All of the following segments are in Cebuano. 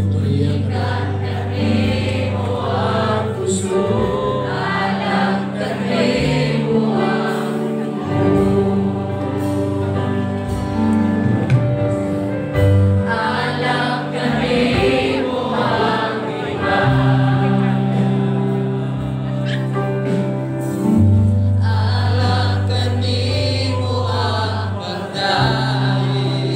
Victoria. Kanimo ang kusog, alak kanimo ang dugo. Alak kanimo ang himaya. Alak kanimo ang pagdaig.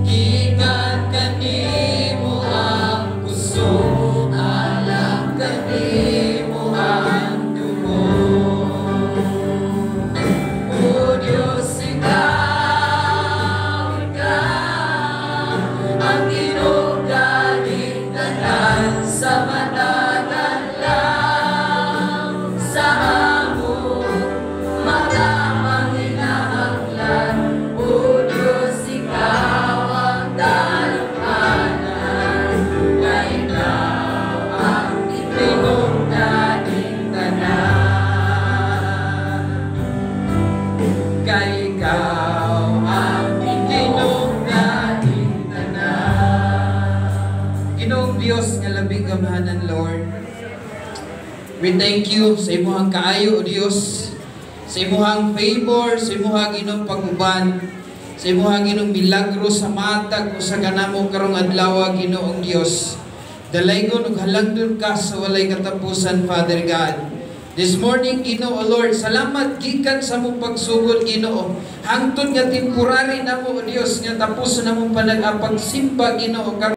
Gikan kanimo ang kusog, alak kanimo ang dugo. O Diyos, ikaw, ikaw ang tinugdaning tanan sa matag adlaw sa among mga panginahanglan. O Diyos, ikaw ang dalunghanan nga ikaw ang tinugdaning tanan. Kay ikaw ang tinugdaning tanan. Ginoong Dios nga labing gamhanan, Lord. We thank you sa imuhang kaayo, O Dios, sa imuhang favor, sa imuhang, Ginoong, pag-uban, sa imuhang, Ginoong, milagro sa matag usa kanamo karong adlaw, Ginoong Dios. Dalaygon ug halangdon ka sa walay katapusan, Father God. This morning, Ginoo Lord, salamat gikan sa among pagsugod, Ginoo. Hangtod nga temporary namo, O Dios, nga tapos na mong panag-apagsimba, Ginoo.